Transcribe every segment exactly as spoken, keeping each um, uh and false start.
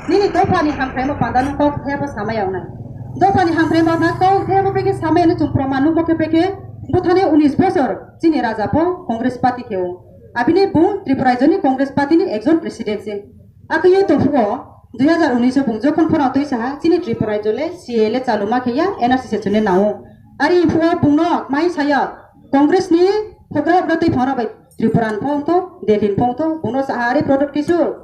Nini dophani hamkraima panda no kok thebo samaya wngnai. Dophani hamkraima na kok thebo peke samaya no chwng proman nukbo khe peke buthani unis bosor chini raja po Congress party khe o. Abini bung Tripura Rajyoni Congress party ni ekjon president se. Akhe yo tongphuo dui hazar unis o bung jokhon phano twi saha chini Tripura Rajyo le C A A le chaluma khe ya N R C se chune nao. Ari phuo bung no mai saya Congress ni hogra hogra twi phano bai Tripura ni phone to Delhi ni phone to bung no saha ari product kisu.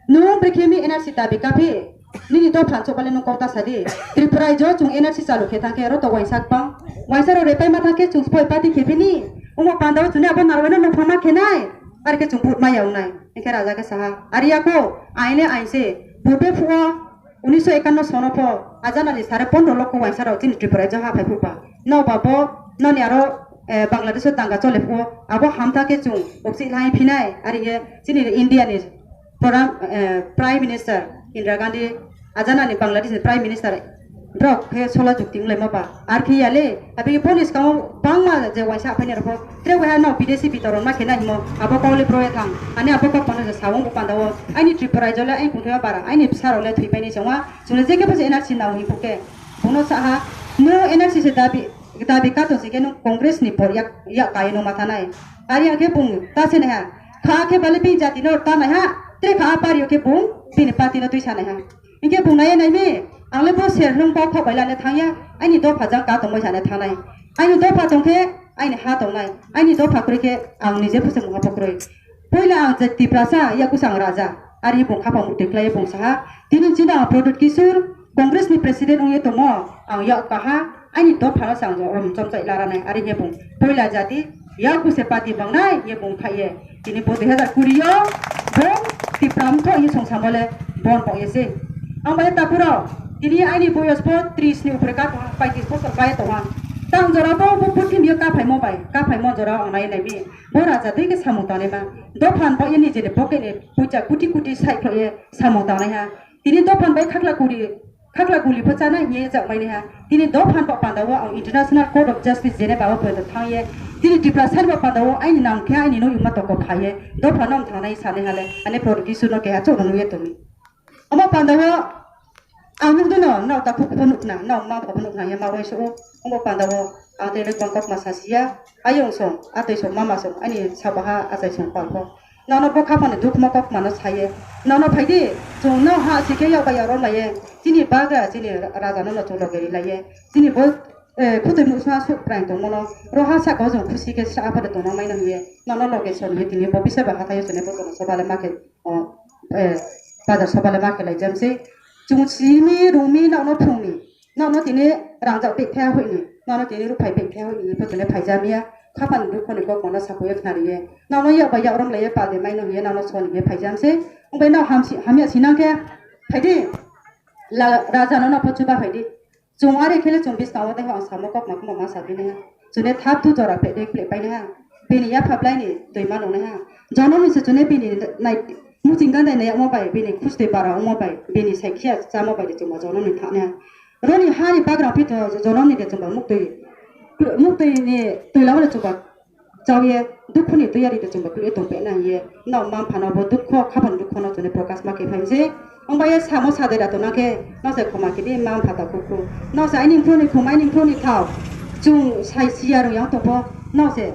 Nung brekhe mi N R C dabi kaphi? Nini dopha chobale nung kok ta sadi. Tripura Rajyo chwng N R C chalu khe thangkhe aro to waisa bang. Waisa ro repai ma thangkhe chwng sphoi party khe phini. Omo panda o chwngni abo narwai no nung phama khe nai. Ar khe chwng vote ma yawnai. Hingkhe raja khe saha. Ari ako aine aise. Vote phuo unisho ekanno sono pho. Ajanali sare pondro loko waisa ro chini Tripura Rajyo ha phai phupa. No babo noni aro eh, Bangladesh o danga chole phuo. Abo hamtha khe chwng oksi lai phinai. Ari khe chini India ni Pradhan, eh, Prime Minister Indira Gandhi, ajanani Bangladesh ni Prime Minister, borok khe sola jukti wnglaima ba. Ar khe yale, abi boni swkango bangma je waisa aphaini rokho, tre waiha no bidesi bitoron ma khe nai himo, abo kok le broya thang, ani abo kok pano je sawung bo panda o, aini Tripura Rajyo le, aini kungthima bara, aini bwsa rok le thwi paini chongma, chwngno je khe bo je N R C nao himkhe, bono saha, no N R C se dabi, dabi kato se khe no Congress ni por yak, yak kai no ma thanai. Ari ang khe bung ta se nai ha, kha khe bale bini jati no ta nai ha, tre kha a pari o khe bung bini party no twi sa nai ha. Hingkhe bung nai nai mi, ang le bo ser hlung bo khok bai lane thang ya, aini dopha jang ka tongbai sane thangnai. Aini dopha tong khe aini ha tongnai, aini dopha kwrwi khe ang nije phusa mungha bo kwrwi. Puila ang je Tiprasa, yakusa ang raja, ari bung khapang mutwi khlai bung saha, tini chini ang Pradyut Kishore, Congress ni president wngwi tongo, ang yak kaha, aini dopha no se ang rom chomchai laranai, ari he bung puila jati, Yak buse party bangnai ye bung kha ye. Tini bo dui hazar kuri o bung Tipra mtho ye song samole bon bong ye se. Ang bai tapuro tini aini boyos bo tris ni upre ka tong, paitris bosor bai tong. Tang jora bo bo puthim yo ka phaimo bai, ka phaimo jora ang nai nai mi. Bo raja dui ke samung tanai ma. Dophan bo ye ni jene bo ke ne pucha kuti kuti sai kho ye samung tanai ha. Tini dophan bai khakla kuri, khakla guli pho chana hiye jak mai ha. Tini dophan bo panda o ang International Court of Justice Geneva o photo thang ye. Tini Tiprasa ni bo panda o aini nang khe aini no yuma toko pha ye. Dophan no thang nai sani hale. Ane Pradyut Kishore no keha chok no ye tong. Omo panda o ang nuk dino, no ta khuk phunuk na, no ma phunuk na ye ma wai so. Omo panda o ang tele kong kok ma sa siya. Ayong song, atoi song, mama song, ani sabaha achai song palpho. Nono bo khapani dukma kokmano saye. Nono phaidi, chwng no ha sikhe yak bai yak romlaiye. Chini bagra, chini raja no no chwng loge rilaye. Chini bo, eh, khutui musa suk praing tongmano. Roha saka o chwng khusi khe sa aphade tongna maino hiye. Nono loge son hiye tini bo bisar ba hathai o chwng bo tongna sobale makhe, o, eh, bazar sobale makhe lai jamse. Chwng simi rumi nono phungni. Nono tini rangjak pek thaya hoini, nono tini ruphai pek thaya hoini, ipotole phaijamiya, khapang dukho ni kok mono sakuya khnariye. Nono yak bai yak romlaiye pade maino hiye, nono soni hiye phaijamse. Ongbai no hamsi, hamya sinang khe, phaidi, la, raja nono pho chuba phaidi. Chwng are khele chwng biskang o tei ang samo kok ma kuma ma sa bini ha. Chwne thap thu jora pek dek pek pai ha. Bini yapha blai ni twi ma nung ha. Jonom ni se chwne bini nai muching gandai nai amo bai, bini khustwi bara omo bai, bini sai khia chamo bai de chwng ma jonom ni thane ha. Roni hani bagrang phi to jonom ni de chwng ba muktwi, muktwi ni twi lama de chwng ba chawi ye, dukhu ni twi ari de chwng ba twi tong pe na ye. No mam phano bo dukho, khapang dukho no chwng prokash ma khe phai se. Ong bai ye samo sa de da to na khe, no se khoma khe di mam pha ta khukhu. No se aini phru ni khum, aini phru ni thao. Chwng sai siya rung yang to pho, no se.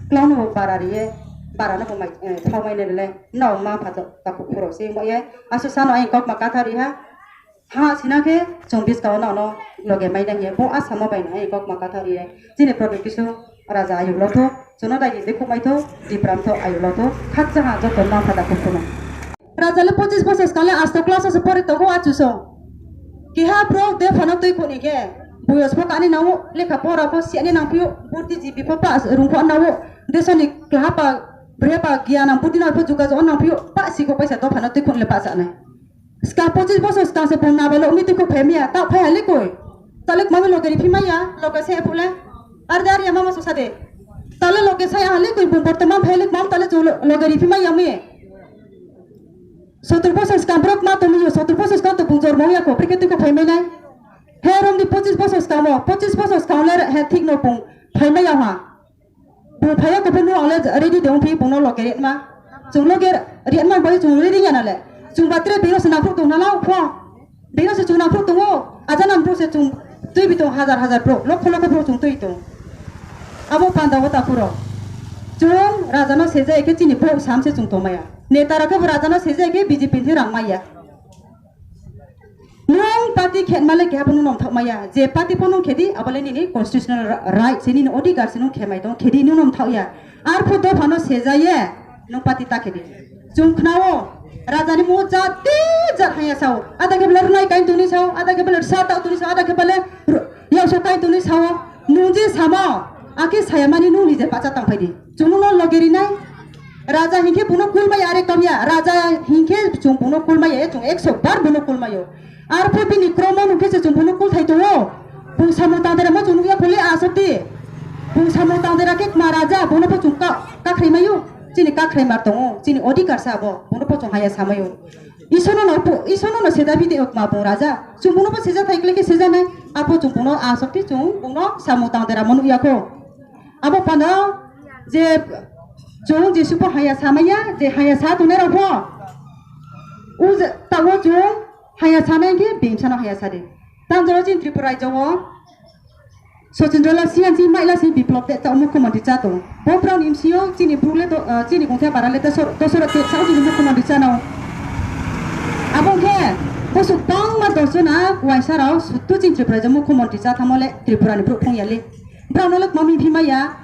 Klau no bara ri ye, bara no bo mai, eh, thao mai ne le. No mam pha ta khukhu ro se mo ye. Asu sano ai kok ma katha ri ha. Ha sina khe chwng biskang no no loge mai nang ye bo asamo bai nai kok ma katha ri ye. Chini Pradyut Kishore raja ayuk lo tho, chwngno dai ni de khuk mai tho, Tipra mtho ayuk lo tho, khakcha ha joto ma phada khuk tho. Raja le pochis bosor skang le asto class o se pori tongo achu so. Kiha pro de phano twi khuni khe. Buyos pho kani nang lekha pora pho si ani nang phiyo, burti ji bipho pa rung pho nang o. Desoni klaha pa, bre pa, giya nang burti nang pho juga jo nang phiyo, pa si ko paisa do phano twi khun le pa sa nai. Skang pochis bosor skang se bung nabailo wngwi twi kok phaimya, ta phai hali koi. Talik mami loge ri phimaya, loge se phule. Ar dar ya mama sosa de. Tale loge sai hali koi bung bortoman phai lik mam tale chu loge ri phimaya mi. Sotur bosor skang borok ma tomiyo, sotur bosor skang to bung jormo ya ko, prike twi kok phaimai nai. He rom di pochis bosor skang mo, pochis bosor skang le he thik no bung phaimaya ha. Bo phaiya kuphur no ang le ready de ongphi, bono loge ritma. Chwng loge ritma bai chwng ready ya nale. Chwng ba tre bino se nangkuk tong Bo, bino se chwng nangphru tongo, aja nangphru se chwng twi bi tong hajar hajar bro, lokho lokho bro chwng twi tong. Abo panda o takhuro. Chwng raja no sejai khe chini bo sam se chwng tongmaya. Neta rok khe bo raja no sejai khe B J P ni rang maya. Nwng party khe male khe abo nwng thok maya. Je party pho nwng khedi, abo le nini constitutional ri-, right se, nini odhikar se, nwng khe mai tong khedi nwng thok ya. Arphuh dophano sejaye nwng party ta khedi. Chwng khnao, rajani mugo jat tei jat haya sao. Ada khe bele rwnai kain tuni sao, ada khe bele sa tao tuni sao, ada khe bele ru-, yauso kain tuni sao. Nwng je samo, akhe saya mani nwng nije bacha tang phaidi. Chwng nwngno loge rinai. Raja hinkhe bono kulmaya are kamya. Raja hinkhe chwng bono kulmaya, chwng ekso bar bono kulmayo. Arphuh bini kromo nungkhe se chwng bono kulthai tongo. Bung samung tangdera mo chwng nukya khole aswkti. Bung samung tangdera khe kma raja, bono bo chwng ka-, kakhrai mayo. Chini kakhrai mar tongo, chini odhikar sa abo, bono bo chwng haya samayo. Isono no pu-, isono no seda bide kma bung raja. Chwng bono bo seja thai kle khe seja nai. Abo chwng bono aswkti chwng bono samung tangdera mo nukya kho. Abo pano je chwng Jisu bo haya samaya, je haya sa tongnai rok pho. O je tawo chwng haya sanai khe bini bwsano haya sadi. Tang jora chini Tripura rajyo o Sachin Rola siyan si maila si biplop de ta mukhyamantri cha tongo. Bo brao ni M C O chini buk le do, ah, chini gongthai para le ta sor, to sor te sa chini mukhyamantri cha nao. Abo khe bosuk bangma dos jona waisa rao suttu chini Tripura rajyo mukhyamantri cha thamo le Tripura ni brouh phung ya le. Brao no le kma mi phi maya.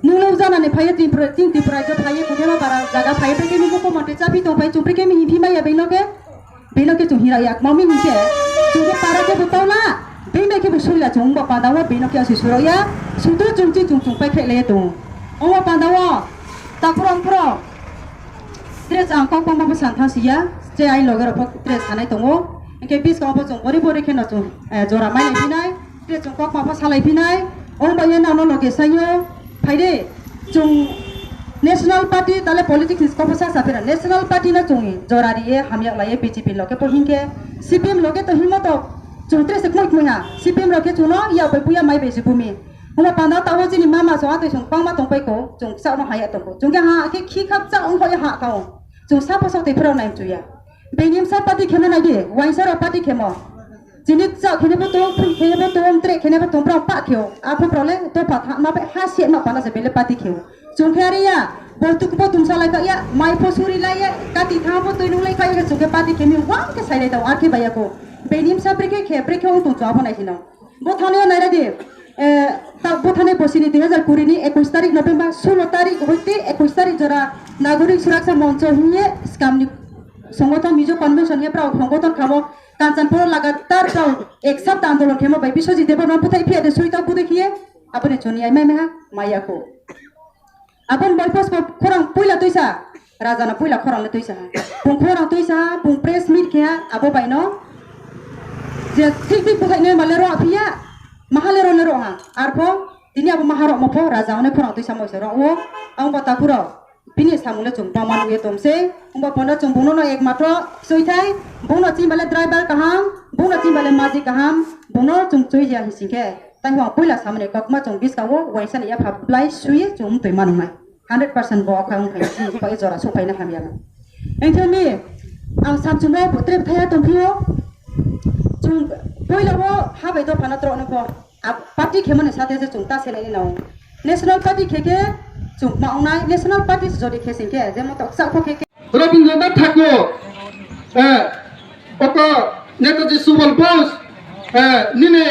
Nung le jana ni phai Tripura, chini Tripura rajyo phai, kongthai ma para jaga phai, phai khe mi mukhyamantri cha phi tong phai, chum phai khe mi hi phi maya bini no khe. Bino khe chwng hira yak mami hinkhe chwng khe para khe bo tawla, bini bai khe bo surila chwng wngba pada o bino khe asi suro ya, sutu chwng chi chwng chwng pai khe le tongo. Omo pada o takhurok phuro dress ang kok pangma bo san thang si ya, che ai loge rok phok dress sanai tongo. Hinkhe biskang bo chwng bori bori khe no chwng, eh, jora mai nai phinai. Te chwng kokma pha salai phinai, o bai ya nang no loge sayo, phaide, chwng National Party tale politics ni kokma sa sa phira, National Party no chwng jora riye hamyak laiye B J P loge po hinkhe, C P M loge to himo to, chwng tre se kmoi kmoi ha, C P M loge chwng no ya bai puya mai bai se bumi. Huma panda tawo chini mama chwng atwi chwng bangma tong pai ko, chwng sa no haya tong ko, chwng khe ha khe khi khap cha ong hoi ha ka ong, chwng sa po sok te phira nai chuya. Bini sa party kheno nai di, waisa ro party khemo. Chini cha khene bo tong, phun khene bo tong, tre khene bo tong, brao pa kheo. Apho brao le to pa tha, ma bai ha se ma pa na se bele party kheo. Chwng khe are ya, bo tuk bo tum sa lai ka ya, mai pho suri lai ya, kati tha bo twi nung lai ka ya, chwng khe party khemi wang khe sai lai tong, ar khe bai ya ko. Bini sa bre khe khe, bre khe ung tong chwa bo nai hino. Bo thani o nai ra di, eh, ta bo thani bo sini dui hazar kuri ni ekush tarik November, sulo tarik hoite ekush tarik jora Nagorik Suraksa Moncho hiye skam ni songothon Mizo Convention he brao songothon khamo. Kanchanpur lagatar tong ek sapta andolon khemo bai Biswajit Debbarma buthai phiya de sui tong budai khiye aboni chuni ai mai meha maya ko. Abon bai pos khorang puila tuisa, raja no puila khorang le tuisa ha. Bung khorang tuisa ha, bung press meet khe ha, abo bai no je thik thik buthai ne male ro phiya, mahale ro ne ro ha. Arpho tini abo maharok mo pho raja hone khorang tuisa mo se ro o, ang ba takhuro. Bini samung le chwng bama nugwi tong se, wngba pono chwng bungno no ekmatro swi thai, bungno chini bale driver kaham, bungno chini bale maji kaham, bungno chwng chwi ya hing sing khe, tai hwng puila samani kokma chwng biskango waisa ni yapha blai swi chwng twi manu nai. Hundred percent bo okha wng phai, chini pai jora sok phai na hamya na. Engkhe mi ang samchung no trip thaya tong phio, chwng puila bo ha bai do phana tro no pho. Ab-, party khemani sate je chwng ta senai nao. National party khe khe chwng ma wngnai, national party jodi khe sing khe, jemon tok chak kho khe khe. Rabindranath Thakur, eh, oko Netaji Subal Bose, eh, nini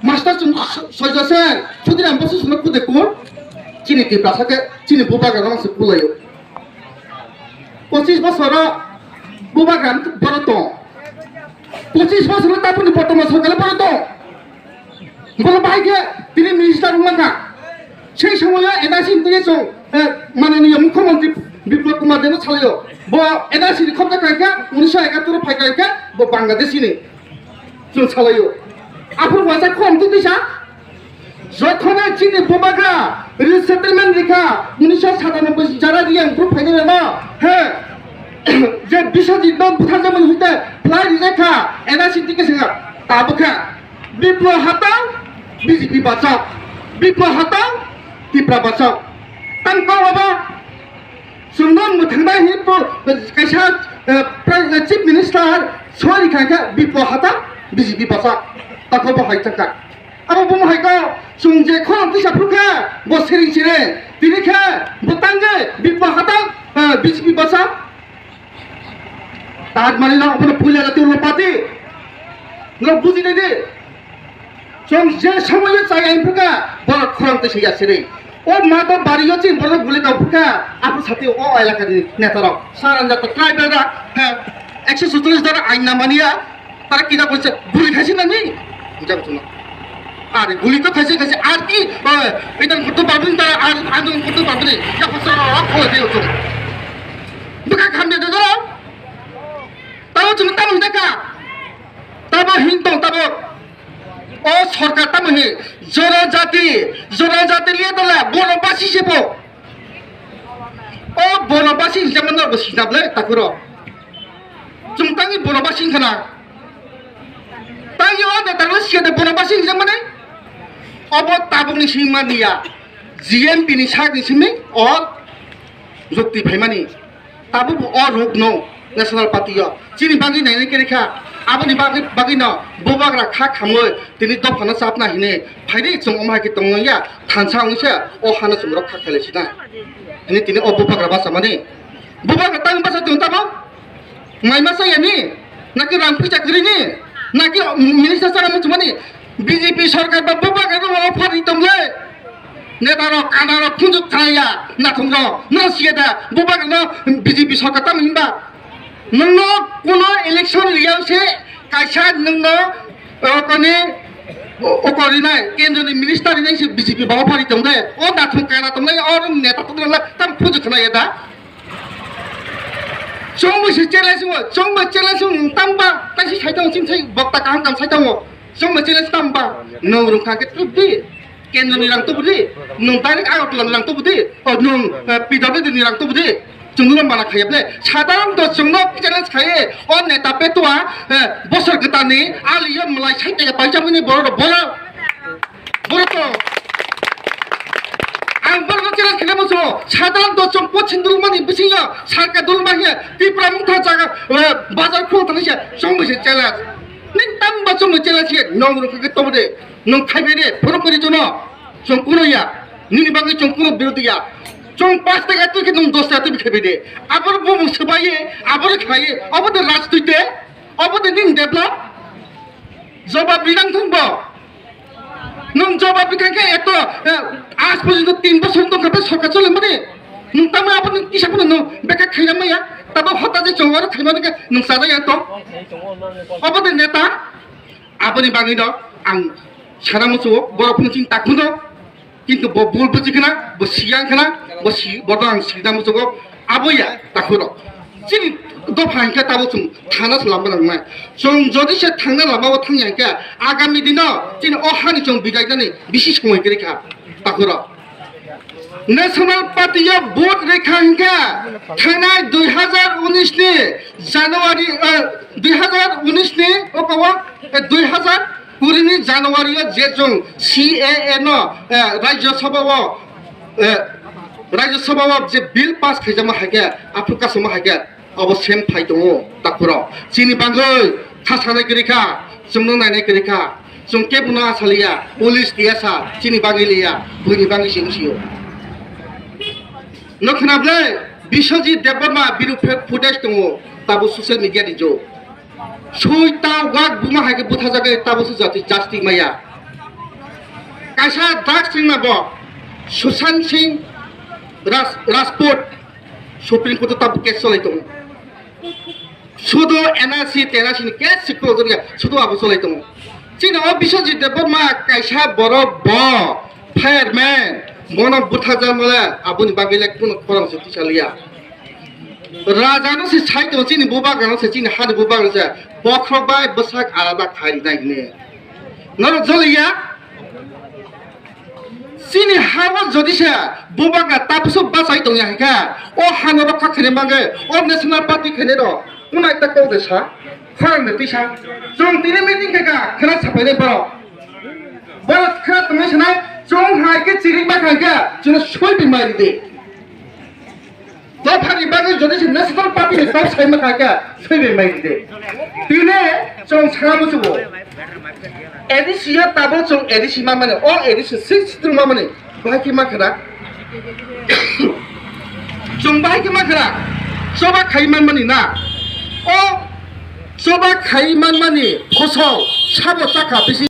master chwng so-, soja se, Chudri Ambasa sumna kude kur, chini Tiprasa khe, chini bubagra rang se kulayo. Pochis bosoro bubagra boro tong. Pochis bosoro tapuni bottoman sorkar boro tong. Bono bahai khe tini minister wngma kha. Sei somoyo N R C ni twi chwng, eh, mananiya mukhyamantri Biplab Kumar Debno salaio. Bo N R C ni khobja khai kha, unisho ekatur phai khai kha, bo Bangladeshi ni. Chwng salaio. Aphuru waisa khom twi twisa. Jokhone chini bubagra resettlement rikha, unisho satanoboi jara riyang group phainai rema. He. Je Biswajit no butharjakmani hwnkhe flight rijak kha, N R C tike swnga. Tabukha. Biplo hatao, B J P bachao. Biplo hatao, Tipra bachao. Tang kau aba, chwngno mwthangna hinwi bo kaisa, eh, Prime, eh, Chief Minister Sori khai kha Biplo hata B J P basa. Tako bo hai chakha. Abo bo hai ko, chwng je khorang tisa phukha, bo sering sering. Tini kha bo tangge Biplo hata, eh, B J P basa. Tad mani no, obono puila rati ulo pati. No buji dai de. Chwng je somoyo chai ang phukha, borok khorang twi swi yasiri. O ma to bari yo chin borok guli tong phukha, apo sati o elaka ni neta rok. Saran jata tribal da, ha, ekso sutulis dara ain na maniya, tara kita koi se guli khaisi na ni? Buja buja na. Are guli to khaisi khaisi, ar ki, eh, itan kutu babun ta, ar, ar kutu babun ni. Ya pasal rok ko de utu. Buka khamde de doro. Tabo chwng tamo hwnjakha. Tabo hintong tabo. O sorkar tamo hi jonojati, jonojati liya dala bono basi se bo. O bono basi hwnjakma no bo sinap le takuro. Chwng tangi bono basi khana. Tangi o de tanglo siya de bono basi hwnjakma ne. Obo tabuk ni singma niya. G M P ni sak ni simi o jukti phaimani. Tabuk bo o ruk no National Party o. Chini bagwi nainai kwrwi kha. Aboni bagwi, bagwi no bubagra kha khamwi tini dophano chapna hinwi phaidi chwng omo hai khe tongno ya thansa wngwi se o hano chwng rok kha khailai sina. Hini tini o bubagra bachamani. Bubagra tang bacha tong tamo? Mai masa ya ni? Naki rang puisa kwrwi ni? Naki minister chana muchumani? B J P sorkar ba bubagra no offer ri tongle. Neta rok, kana rok, khunjuk khaya, nathum rok, no siya da, bubagra no B J P sorkar tamo hinba. Nungno kuno election riyang se, kaisa nungno, o koni, o, o kori nai, kendro ni minister rinai se B J P ba offer ri tongle. O nathum kana tongle, o neta tongle, tam khunjuk khaya da. Chongbo se challenge o, chongbo challenge o, tamba, taisi sai tongo, chini sai bokta kaham kaham sai tongo. Chongbo challenge tamba, nong rung kha khe tubu di, kendro ni rang tubu di, nong direct Agartala ni rang tubu di, o nong, eh, P W D ni rang tubu di. Chwng no mana khayap le. Sadharon to chwng no challenge khaye, o neta petua, eh, bosor kwtal ni ali yo malai sai tega paisa mani boro boro. Borok to ang borok no challenge khaina muchungo. Sadharon to chwng pochim dulmani bisingo sarkar dulma hiya Tipra mungtha jaga, eh, bazar khuluk thani se chwng bai se challenge. Ning tamba chwng bai challenge hiya nong rok khe tobo de. Nong khai bai de phone kori jono. Chwng kuno ya. Nini bagwi chwng kuno birodhi ya. Chwng pas taka twi khe nong dos taka twi khai bai de. Abor bumung swbai ye, abor khai ye. Obo de rajniti, obo de ning develop. Jobab rinang thung bo. Nwng jobab rikha khe eto, eh, aaj porjonto tin bosor wng tongkha, bw sorkar chole mani. Nwng tamo abo nwng kisa phano nwng beka khaina maya. Tamo hota je chongo aro khaima rikha nwng chajakya to. Obo de neta. Aboni bagwi no ang sana muchungo, borok phano chini takhuno. Kintu bo bul buji khna, bo siyang khna, bo si, bo ang sina muchungo. Aboya takhuro. Chini dopha hingkhe tabo chwng thana se lama nangnai. Chwng jodi se thangna lama o thangya hingkhe agami dino chini o hani chwng bidai nani bisi somoi kwrwi kha takhuro. National Party o vote rikha hingkhe thangnai dui hazar unis ni January, eh, dui hazar unis ni okowo, eh, dui hazar kuri ni January o je chwng C A A no, eh, Rajya Sabha o, eh, Rajya Sabha o je bill pass khaijakma hai khe, aphuru kasuma hai khe, abo sem phai tongo takhuro. Chini bagwi kha sanai kwrwi kha, chwngno nainai kwrwi kha, chwng kebo no asaliya, police tiyasa, chini bagwi liya, buini bagwi se wngsio. No khna ble, Biswajit Debbarma biru footage tongo, tabo social media ni jok. Sui ta wak buma hai khe butha jagwi tabo se jati justice maya. Kaisa drugs wngma bo Sushant Singh Raj-, Rajput Supreme Court o tabo case cholai tongo. Sudo N R C, T N R C ni case se close wngya, sudo abo cholai tongo. Chini o Biswajit Debbarma kaisa borok bo fireman, bono butha jagmale aboni bagwi le kuno khorang se tisa liya. Raja no se sai tongo, chini bubagra no se, chini hani bubagra no se, bokhorok bai bwsak alada khai rinai hine. Norok joliya? Chini ha o jodi se bubagra tabukso bachai tongya hai kha, o hano rokha khaina bagwi, o National Party khainai rok, kuno ekta kok de sa, khorang de tisa. Chwng tini meeting khe kha, khena sapai nai borok. Borok khena tongwi sanai, chwng hai khe chiring ba khai kha, chwngno soi bai mai ridi. To Dophani bagwi jodi se National Party ni sak sai ma kha khe, sai bai mai de. Tine chwng sana musugo. A D C yo tabo chwng A D C ma mani, o A D C six tu ma mani, bahai khe ma khana. Chwng bahai khe ma khana. Choba khai man mani na. O choba khai man mani phosol sabo chakha bisi.